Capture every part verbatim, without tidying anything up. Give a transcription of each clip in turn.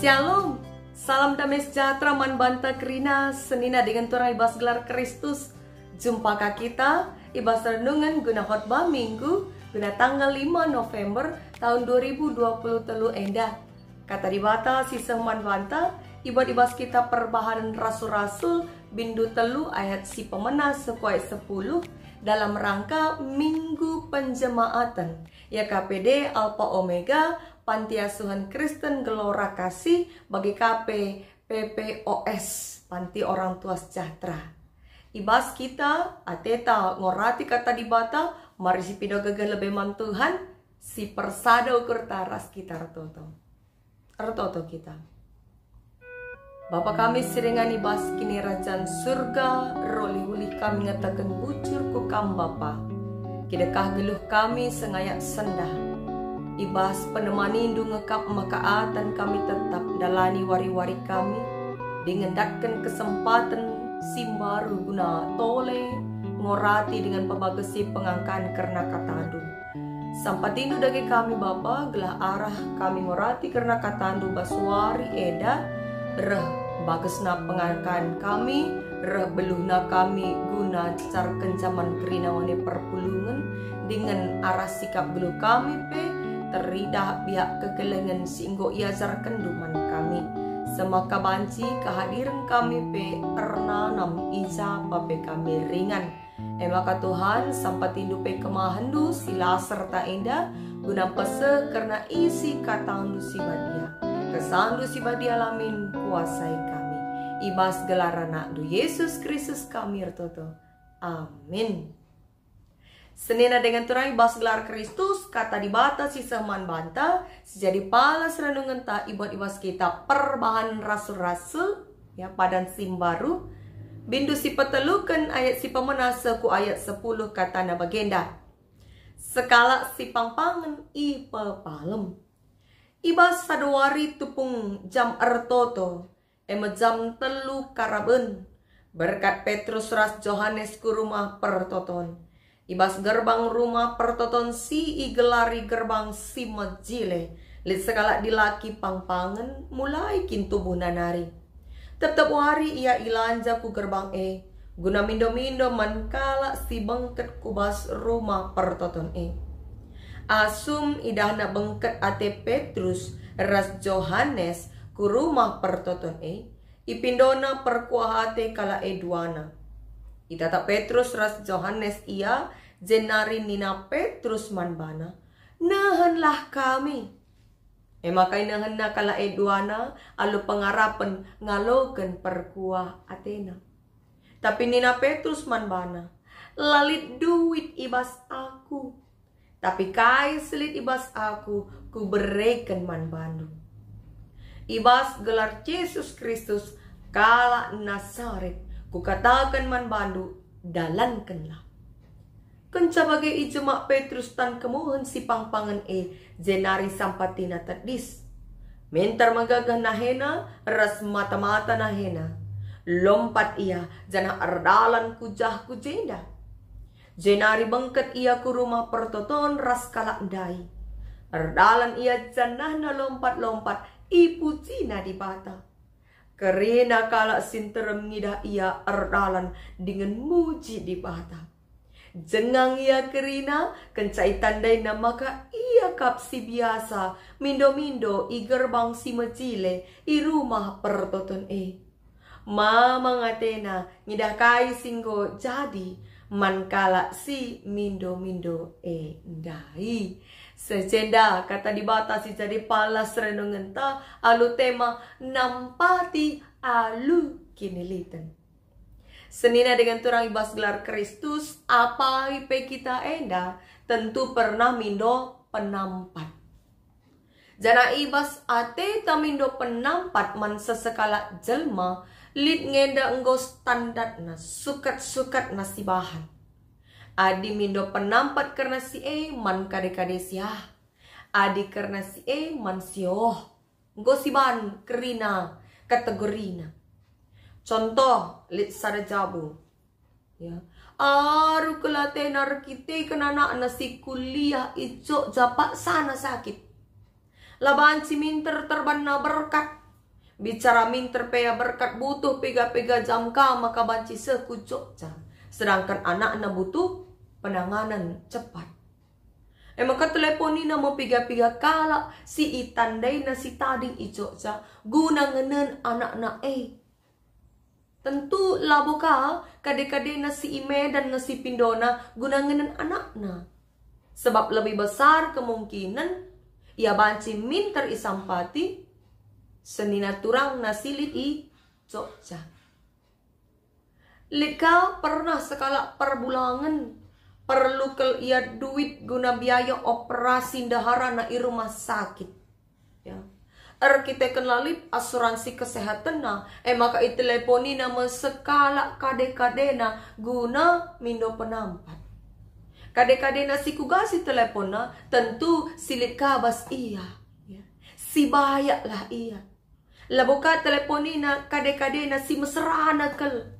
Shalom, salam damai sejahtera man banta kerina, senina dingen turang i bas gelar Kristus. Jumpa ka kita i bas renungen guna khotbah Minggu, guna tanggal lima November tahun dua ribu dua puluh telu enda. Kata Dibata si seh man banta ibuat i bas kitab Perbahanen Rasul-Rasul, bindu telu ayat si pemena seh ku ayat sepuluh, dalam rangka Minggu Penjemaaten. Ya K P D Alpha Omega, Panti Asuhen Kristen Gelora Kasih, bagi K P P P O S, Panti Orang Tua Sejahtera. I bas kita, ateta ngorati Kata Dibata, mari sipindo gegeh lebe man Tuhan, si persada ukurta ras kita ertoto. Ertoto kita. Bapa kami si ringan i bas Kinirajan Surga, erulih-ulih kami ngataken bujur ku Kam, Bapa. Kidekah geluh kami sengayak sendah. I bas penemanindu nge kap maka atan kami tetap ndalani wari-wari kami, dingen ndatken kesempaten si mbaru guna tole ngorati dingen pebagesi pengangkan kerna katandu. Sampatindu dage kami, Bapa, gelah arah kami ngorati kerna katandu bas wari enda, reh bagesna pengangkan kami, reh beluhna kami guna ncecar kenca man kerina wari perpulungen, dingen arah sikap geluh kami pe teridah biak kekelengen si enggo iajarkenndu man kami. Semaka banci kehadiren kami pe ernanam i japa pe kami ringan. E maka Tuhan, sampatindu pe kemahenndu si la serta enda, guna mpeseh kerna isi katandu si badia. Kesahndu si badia la min kuasai kami. I bas gelar anakndu Yesus Kristus kami ertoto. Amin. Senina dengan turang i bas gelar Kristus, Kata Dibata si seh man banta, si jadi palas renungenta ibuat i bas kitab Perbahanen Rasul-Rasul, ya, padan si mbaru, bindu si peteluken ayat si pemena seh ku ayat sepuluh, katana bagenda. Sekalak si pangpangen ipepalem. I bas sada wari tupung jam ertoto, e me jam telu karaben, berkat Petrus ras Johanes ku rumah pertoton. I bas gerbang rumah pertoton si igelari gerbang si mejile, lit sekalak dilaki pangpangen, mulai kin tubuhna nari. Tep-tep wari ia ilanja ku gerbang e, guna mindo-mindo man kalak si bengket ku bas rumah pertoton e. Asum idahna bengket ate Petrus ras Johanes ku rumah pertoton e, ipindona perkuah ate kalak e duana. Itatap Petrus ras Johanes ia, jenari nina Petrus man bana, "Nehenlah kami." E maka inehenna kalak e duana alu pengarapen ngaloken perkuah atena. Tapi nina Petrus man bana, "La lit duit i bas aku. Tapi kai si lit i bas aku, kubereken man bandu. I bas gelar Jesus Kristus, kalak Nasaret, kukataken man bandu, dalankenlah." Kenca bage ijemak Petrus tan kemuhen si pangpangen e, jenari sampatina tedis. Minter megegeh nahena ras mata-mata nahena. Lompat ia, janah erdalan ku jah ku jenda. Jenari bengket ia ku rumah pertoton ras kalak ndai. Erdalan ia janahna lompat-lompat, ipujina Dibata. Kerina kalak si nterem ngidah ia erdalan dingen muji Dibata. Jengang ia kerina, kenca itandaina maka ia kap si biasa mindo-mindo i gerbang si mejile i rumah pertoton e. Mamang atena ngidah kai si enggo jadi man kalak si mindo-mindo e ndai. Seh jenda Kata Dibata si jadi palas renungenta alu tema Nampati alu Kiniliten. Senina dengan turang i bas gelar Kristus, apai pe kita enda tentu pernah mindo penampat. Janah i bas ateta mindo penampat man sesekalak jelma, lit nge enda enggo standarna, sukat-sukatna sibahan. Adi mindo penampat kerna si e, man kade-kade si ah. Adi kerna si e, man si oh. Enggo sibahan kerina kategorina. Contoh, lit sada jabu. Ya. Aru kal atena erkiteken anakna si kuliah i Jogja paksana sakit. La banci minter terbanna berkat. Bicara minter pe ia berkat, butuh piga-piga jam ka maka banci seh ku Jogja, sedangkan anakna butuh penanganan cepat. E maka teleponina me piga-piga kalak si itandaina si tading i Jogja guna ngenen anakna e. Tentu labo ka kade-kadena si i Medan nge si pindona guna ngenen anakna. Sebab lebih besar kemungkinen ia banci minter isampati senina turangna si lit i Jogja. Lit ka pernah sekalak perbulangen perlu kal ia duit guna biaya operasi ndeharana i rumah sakit. Ya. Erkiteken la lit asuransi kesehatenna, e maka iteleponina me sekalak kade-kadena guna mindo penampat. Kade-kadena si kuga si teleponna, tentu si lit ka bas ia. Ya. Si bayaklah ia. Labo ka teleponina kade-kadena si meserana kal.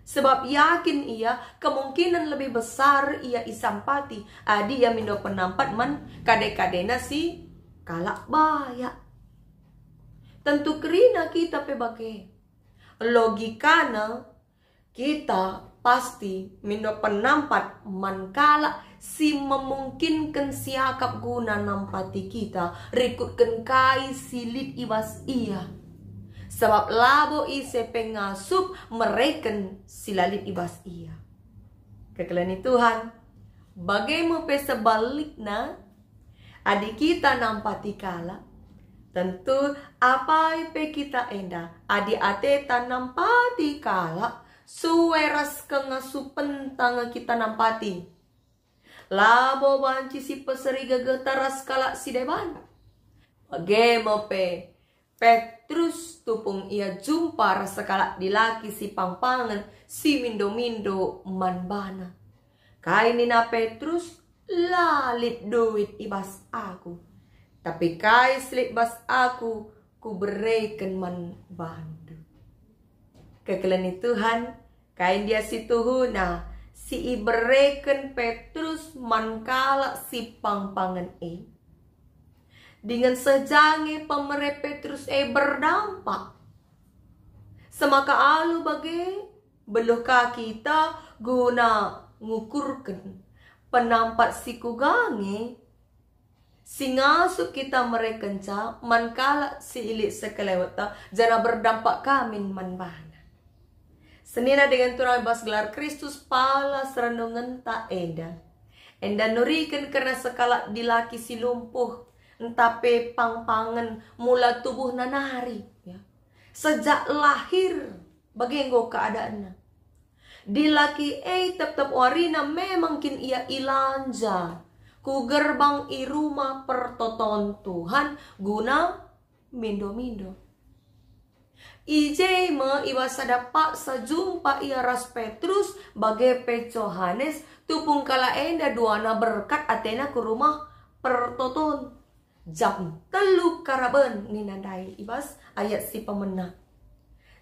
Sebab yakin ia, kemungkinen lebih besar ia isampati adi ia mindo penampat man kade-kadena si kalak bayak. Tentu kerina kita pe bage. Logikana, kita pasti mindo penampat man kalak si memungkinken siakap guna nampati kita, rikutken kai si lit i bas ia. Sabap labo ise pe ngasup mereken si la lit i bas ia. Kekelengen Tuhan, bage me pe sebalikna, adi kita nampati kalak, tentu apai pe kita enda, adi ateta nampati kalak, sue ras kengasupenta nge kita nampati. Labo banci sipeseri gegehta ras kalak si deban. Bage me pe, Petrus tupung ia jumpa ras sekalak dilaki si pangpangen si mindo-mindo man bana. Kai nina Petrus? La lit duit i bas aku, tapi kai si lit bas aku kubereken man bandu. Kekelengen Tuhan, kai ndia si tuhuna si ibereken Petrus man kalak si pangpangen e? Dingen seh ja nge pemere Petrus e berdampak. Semaka alu bage, beluh ka kita guna ngukurken penampat si kuga nge si ngasup kita merekenca man kalak si ilit sekelewetta, janah berdampak ka min man bana. Senina dingen turang bas gelar Kristus, pala serenungenta enda. Enda nuriken kerna sekalak dilaki si lumpuh, ntah pe pangpangen mula tubuhna nari, ya. Sejak lahir, bage enggo keadaanna. Dilaki e tep-tep warina memang kin ia ilanja ku gerbang i rumah pertoton Tuhan guna mindo-mindo. I je me i bas sada paksa jumpa ia ras Petrus, bage pe Johanes, tupung kalak enda duana berkat atena ku rumah pertoton. Jam telu karaben nina ndai i bas ayat si pemena.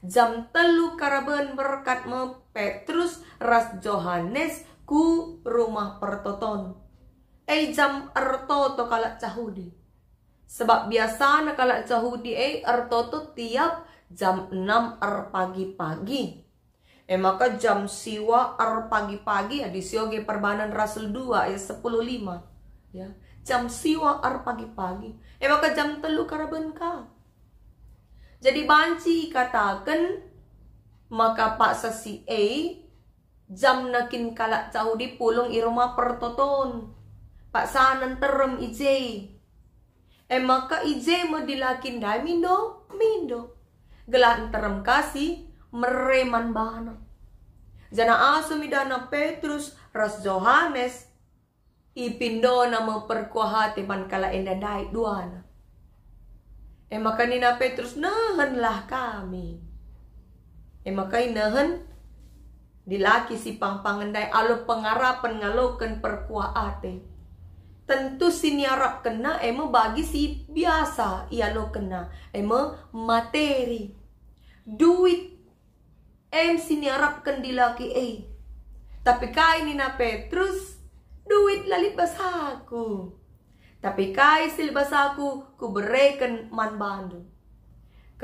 Jam telu karaben berkat me Petrus ras Johanes ku rumah pertoton. E jam ertoto kalak Jahudi. Sebab biasana kalak Jahudi e ertoto tiap jam enam erpagi-pagi. E maka jam siwa erpagi-pagi, adi sioge Perbahanen Rasul dua ayat sepuluh lima. Ya, jam siwa erpagi-pagi. E maka jam telu karaben ka. Jadi banci ikataken maka paksa si e jamna kin kalak Jahudi pulung i rumah pertoton. Paksana nterem i je. E maka i je me dilaki ndai mindo-mindo, gelah nterem ka si mere man bana. Janah asum idahna Petrus ras Johanes, ipindona me perkuah ate man kalak enda ndai duana. E maka nina Petrus, "Nehenlah kami." E maka inehen dilaki si pangpangen ndai alu pengarapen ngaloken perkuah ate. Tentu si niarapkenna e me bagi si biasa ialokenna, e me materi, duit, em si niarapken dilaki e. Tapi kai nina Petrus? "Duit la lit bas aku. Tapi kai si lit bas aku, kubereken man bandu."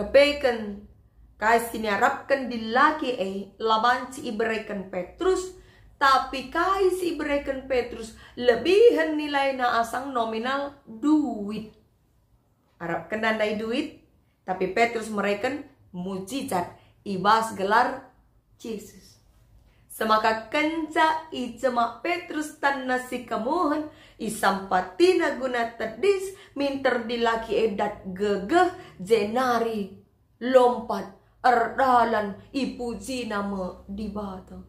Kepeken kai si niarapken dilaki e la banci ibereken Petrus, tapi kai si ibereken Petrus lebihen nilaina asang nominal duit. Arapkenna ndai duit, tapi Petrus mereken mujizat i bas gelar Jesus. Semaka kenca ijemak Petrus tanna si kemuhen, isampatina guna tedis, minter dilaki e dat gegeh, jenari lompat erdalan, ipujina me Dibata.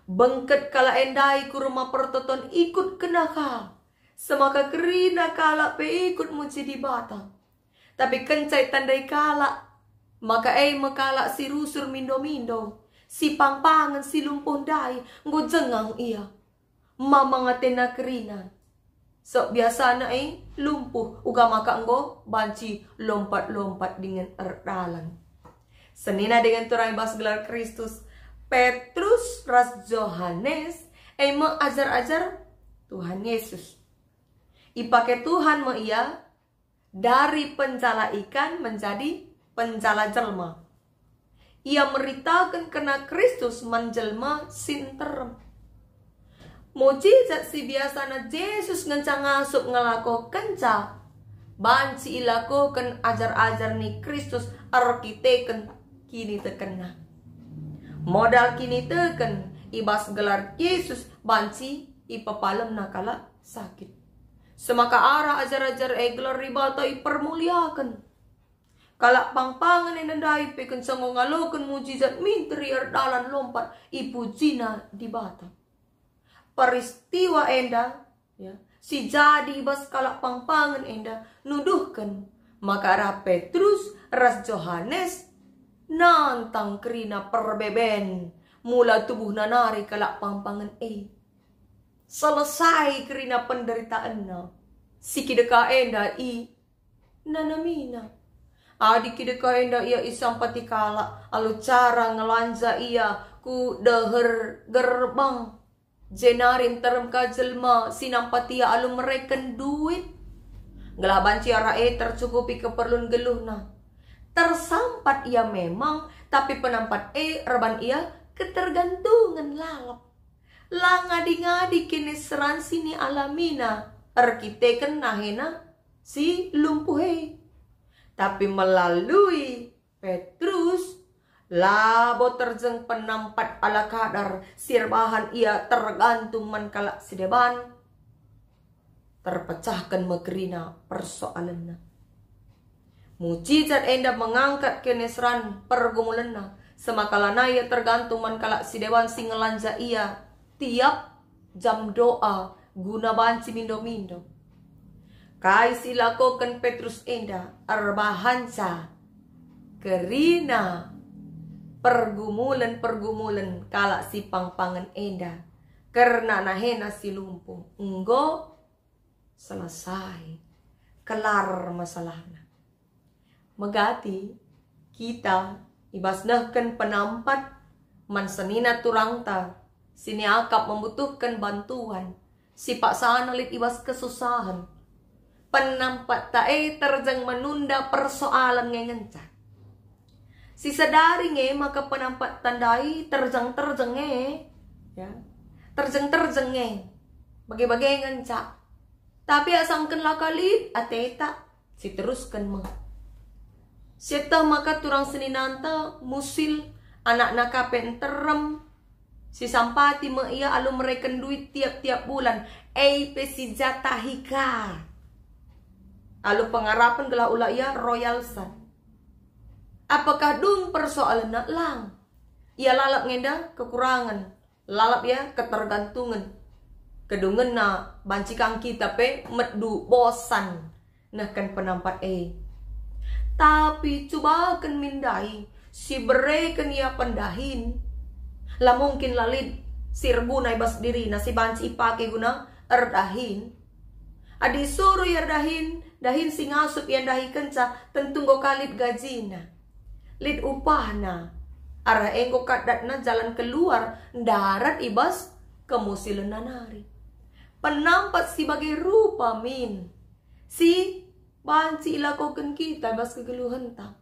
Bengket kalak e ndai ku Rumah Pertoton, ikutkenna ka. Semaka kerina kalak pe ikut muji Dibata. Tapi kenca itandai kalak, maka e me kalak si rusur mindo-mindo, si pangpangen, si lumpuh ndai, enggo jengang ia. Mamang atena kerina. Sok biasana e lumpuh, uga maka enggo banci lompat-lompat dingen erdalan. Senina dingen turang i bas gelar Kristus, Petrus ras Johanes e me ajar-ajar Tuhan Yesus. Ipake Tuhan me ia dari penjala ikan menjadi penjala jelma. Ia meritaken kerna Kristus man jelma si nterem. Mujizat si biasana Jesus ngenca ngasup ngelakokenca, banci ilakoken ajar-ajar ni Kristus erkiteken kinitekenna. Modal kiniteken i bas gelar Jesus banci ipepalemna kalak sakit. Semaka arah ajar-ajar e, gelar Dibata ipermuliaken. Kalak pangpangen enda ndai pe kenca enggo ngaloken mujizat minter ia erdalan lompat, ipujina Dibata. Peristiwa enda, ya, si jadi i bas kalak pangpangen enda nuduhken maka arah Petrus ras Johanes nantang kerina perbeben mula tubuhna nari kalak pangpangen e. Selesai kerina penderitaenna. Si kideka enda i nanamina. Adi kideka enda ia isampati kalak alu cara ngelanja ia ku deher gerbang, jenari nterem ka jelma si nampati ia alu mereken duit, gelah banci arah e tercukupi keperlun geluhna. Tersampat ia memang, tapi penampat e erban ia ketergantungen lalap. La ngadi-ngadi kiniseran si nialamina erkiteken nahena si lumpuh e. Tapi melalui Petrus, labo terjeng penampat ala kadar si erbahan ia tergantung man kalak si deban. Terpecahken me kerina persoalenna. Mujizat enda mengangkat kiniseran pergumulenna, semaka lanai ia tergantung man kalak si deban si ngelanja ia tiap jam doa guna banci mindo-mindo. Kai si ilakoken Petrus enda erbahanca kerina pergumulen-pergumulen kalak si pangpangen enda, kerna nahena si lumpuh enggo selesai, kelar masalahna. Megati kita i bas nehken penampat man senina turangta si niakap membutuhken bantuan, si paksana lit i bas kesusahen. Penampatta e terjeng menunda persoalan nge ngenca. Sisadari nge maka penampatta ndai terjeng-terjeng nge, ya. Terjeng-terjeng nge. Bage-bage ngenca. Tapi asangken la ka lit ateta, siterusken me. Sieteh maka turang seninanta musil, anakna ka pe nterem, sisampati me ia alu mereken duit tiap-tiap bulan, e pe sijatahi ka. Alu pengarapen gelah ula ia royal san. Apakah dung persoalenna? Lang. Ia lalap ngenda kekurangen, lalap ia ketergantungen. Kedungenna banci kang kita pe medu bosan nehken penampat e. Tapi cubaken min ndai si bereken ia pendahin. La mungkin la lit si erguna i bas dirina si banci ipake guna erdahin. Adi suruh ia erdahin, dahin si ngasup ia ndahikenca tentu enggo ka lit gajina. Lit upahna. Arah e enggo ka datna jalan keluar ndarat i bas kemusilenna nari. Penampat si bage rupa min si banci ilakoken kita i bas kegeluhenta.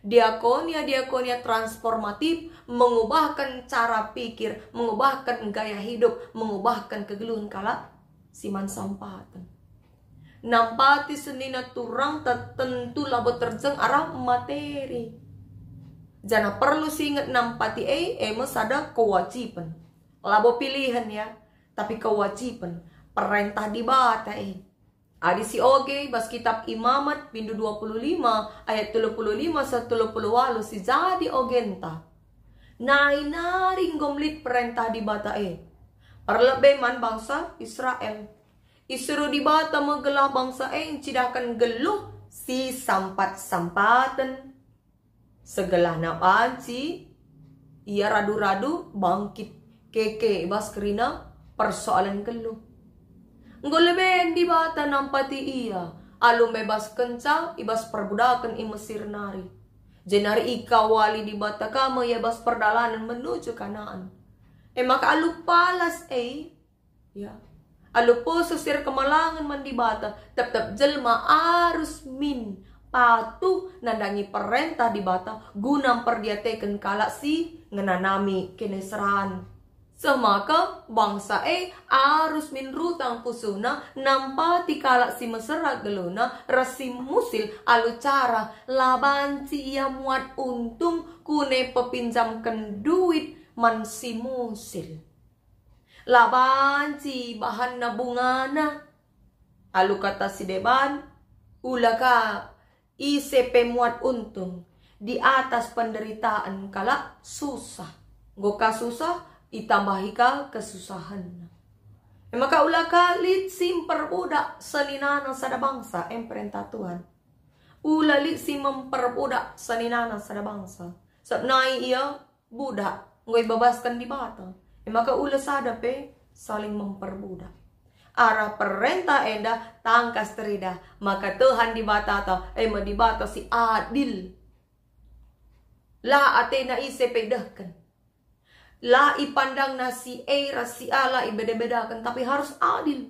Diakonia-diakonia transformatif mengubahken cara pikir, mengubahken gaya hidup, mengubahken kegeluhen kalak si man sampaten. Nampati senina turangta tentu labo terjeng arah materi. Janah perlu siinget nampati e, e me sada kewajiben. Labo pilihen ya, tapi kewajiben, perentah Dibata e. Adi sioge bas kitab Imamat bindu dua puluh lima ayat telu puluh lima seh telu puluh waluh si jadi ogenta. Nai nari enggo lit perentah Dibata e. Perlebe man bangsa Israel. Isuruh Dibata me gelah bangsa e ncidahken geluh si sampat-sampaten. Segelahna banci ia radu-radu bangkit keke i bas kerina persoalen geluh. Enggo leben Dibata nampati ia, alu mbebaskenca i bas perbudaken i Mesir nari. Jenari ikawali Dibata ka me ia bas perdalanen menuju Kanaan. E maka alu palas e, ya, alu pusuh si erkemalangen man Dibata, tep-tep jelma arus min patuh nandangi perentah Dibata guna mperdiateken kalak si ngenanami kiniseran. Seh maka bangsa e arus min rutang pusuhna nampati kalak si mesera geluhna ras si musil alu cara la banci ia muat untung kune pepinjamken duit man si musil. La banci bahanna bungana. Alu kata si deban, ula ka ise pe muat untung di atas penderitaan kalak susah. Enggo ka susah, itambahi ka kesusahenna. E maka ula ka lit si mperbudak seninana sada bangsa, e me perentah Tuhan. Ula lit si memperbudak seninana sada bangsa. Sabap nai ia budak enggo ibebasken Dibata. E maka ula sada pe saling memperbudak. Arah perentah enda tangkas teridah maka Tuhan Dibatata, e me Dibata si adil. La atena ise pe idehken. La ipandangna si e ras si e la ibeda-bedaken, tapi harus adil.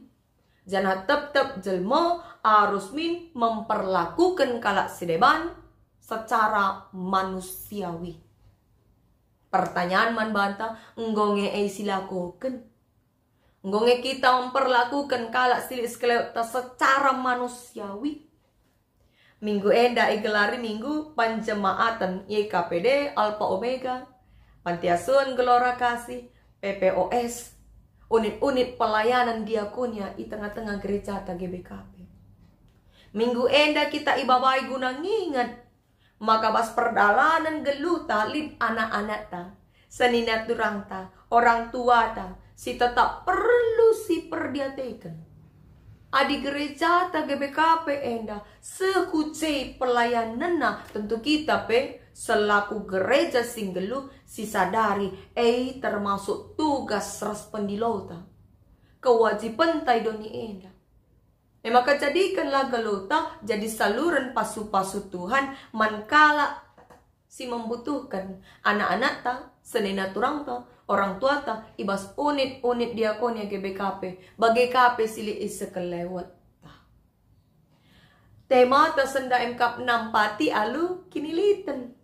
Janah tep-tep jelma arus min memperlakuken kalak si deban secara manusiawi. Pertanyaan man banta, enggo nge e silakoken? Enggo nge kita memperlakuken kalak si lit sekelewetta secara manusiawi? Minggu enda igelari Minggu Penjemaaten Y K P D Alpha Omega, Pantiasuan Gelora Kasih, P P O S, unit-unit pelayanan diakonia i tengah-tengah gerejata G B K P. Minggu enda kita ibabai guna nginget maka bas perdalanen geluhta lit anak-anakta, senina turangta, orang tuata, si tetap perlu siperdiateken. Adi gerejata G B K P enda seh ku je pelayanenna, tentu kita pe selaku gereja si nggeluh sisadari e termasuk tugas ras pendilota, kewajibenta i doni enda. E maka jadikenlah geluhta jadi saluren pasu-pasu Tuhan man kalak si membutuhken, anak-anakta, senina turangta, orang tuata, i bas unit-unit diakonia G B K P, bage ka pe si lit i sekelewetta. Temata senda emkap nampati alu kiniliten.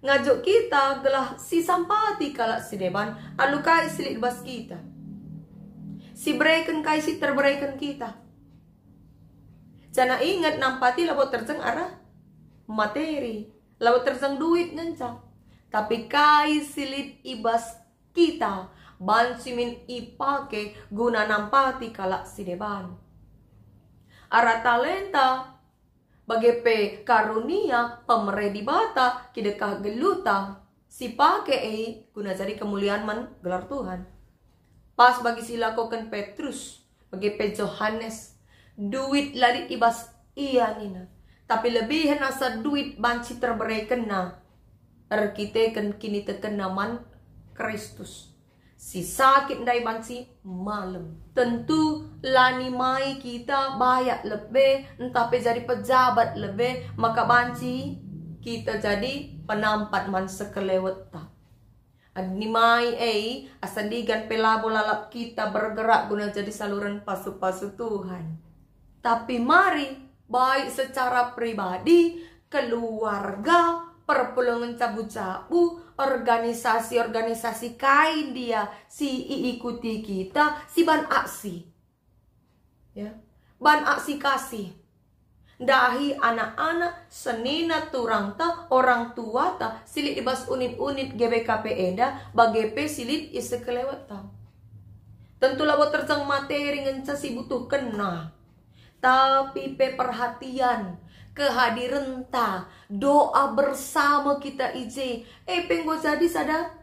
Ngajuk kita gelah sisampati kalak si deban alu kai si lit bas kita. Sibereken kai si terbereken kita. Janah inget nampati labo terjeng arah materi, labo terjeng duit ngenca. Tapi kai si lit i bas kita banci min ipake guna nampati kalak si deban. Arah talenta, bage pe karunia pemere Dibata kidekah geluhta, sipake e guna jadi kemulian man gelar Tuhan. Pas bagi si ilakoken Petrus, bage pe Johanes, duit la lit i bas ia nina, tapi lebihen asa duit banci terberekenna erkiteken kinitekenna man Kristus. Si sakit ndai banci malem. Tentu la nimai kita bayak lebe, ntah pe jadi pejabat lebe, maka banci kita jadi penampat man sekelewetta. Adi nimai e, asa ndigan pe labo lalap kita bergerak guna jadi saluren pasu-pasu Tuhan. Tapi mari, baik secara pribadi, keluarga, perpulungen cabu-cabu, organisasi-organisasi kai ndia si iikuti kita si ban aksi. Ya, ban aksi kasih. Ndahi anak-anak, senina turangta, orang tuata si lit i bas unit-unit G B K P enda, bage pe si lit i sekelewetta. Tentu labo terjeng materi ngenca si butuhkenna, tapi pe perhatian, kehadirenta, doa bersama kita i je, e pe enggo jadi sada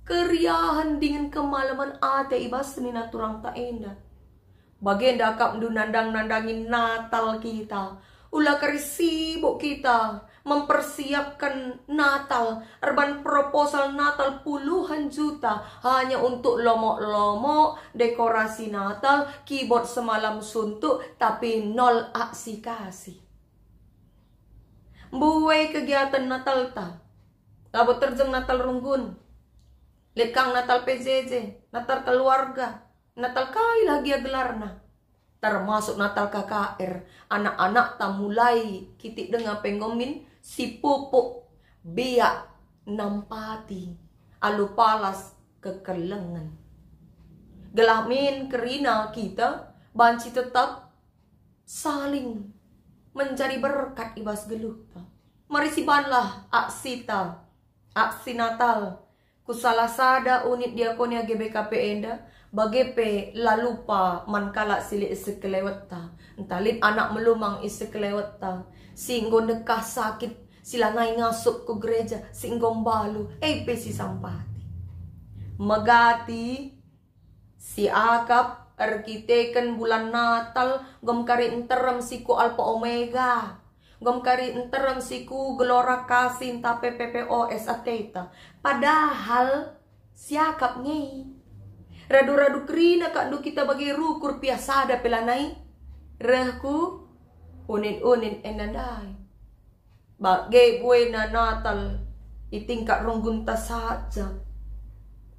keriahen dingen kemalemen ate i bas senina turangta enda. Bagenda kap ndu nandang-nandangi Natal kita. Ula kari sibuk kita mempersiapkan Natal, erban proposal Natal puluhan juta hanya untuk lomok-lomok, dekorasi Natal, keyboard semalam suntuk, tapi nol aksi kasih. Mbue kegiatan Natalta. Labo terjeng Natal runggun. Lit kang Natal P J J, Natal keluarga, Natal kai lah gia gelarna. Termasuk Natal K K R, anak-anakta mulai kitik denga pe enggo min sipupuk, biak, nampati, alu palas, kekelengen. Gelah min kerina kita banci tetap saling menjadi berkat i bas geluhta. Mari sibanlah aksita, aksi Natal, ku salah sada unit diakonia G B K P enda, bage pe la lupa man kalak si lit i sekelewetta, ntah lit anak melumang i sekelewetta, si enggo ndekah sakit, si lanai ngasup ku gereja, si enggo mbalu, e pe sisampati. Megati, siakap erkiteken bulan Natal, gom kari nterem si ku Alpa Omega, gom kari nterem si ku Gelora Kasih ntah pe P P O S A T ta. Padahal siakap nge. Radu-radu kerina kak ndu kita bage rukur piah sada pe lanai reh ku unit-unit enda ndai. Bage buena Natal i tingkat runggunta saja.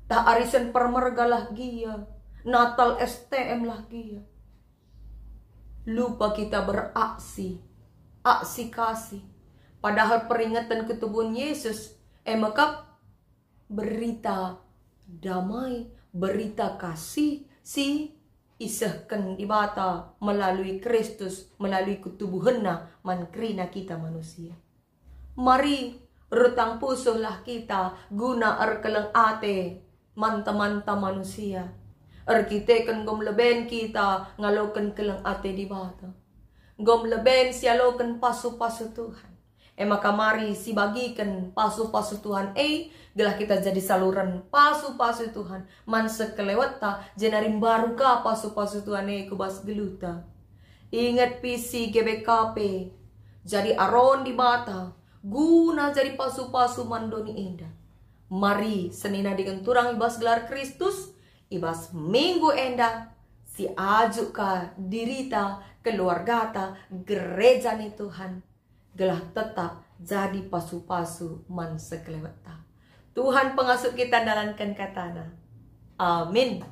Tah arisen permerga lah gia, Natal S T M lah gia. Lupa kita beraksi, aksi kasih. Padahal peringatan ketubuhen Yesus, e mekap berita damai, berita kasih si isehken Dibata melalui Kristus, melalui ketubuhenNa man kerina kita manusia. Mari, rutang pusuhlah kita guna erkeleng ate man temanta manusia. Erkiteken gom leben kita ngaloken keleng ate Dibata. Gom leben sialoken pasu-pasu Tuhan. E maka mari sibagiken pasu-pasu Tuhan e, gelah kita jadi saluren pasu-pasu Tuhan man sekelewetta, jenari mbaru ka pasu-pasu Tuhan e ku bas geluhta. Inget pisi G B K P, jadi aron Dibata, guna jadi pasu-pasu man doni enda. Mari senina dingen turang i bas gelar Kristus, i bas minggu enda, siajuk ka dirita, keluargata, gereja ni Tuhan, gelah tetap jadi pasu-pasu man sekelewetta. Tuhan pengasup kita ndalanken kataNa. Amin.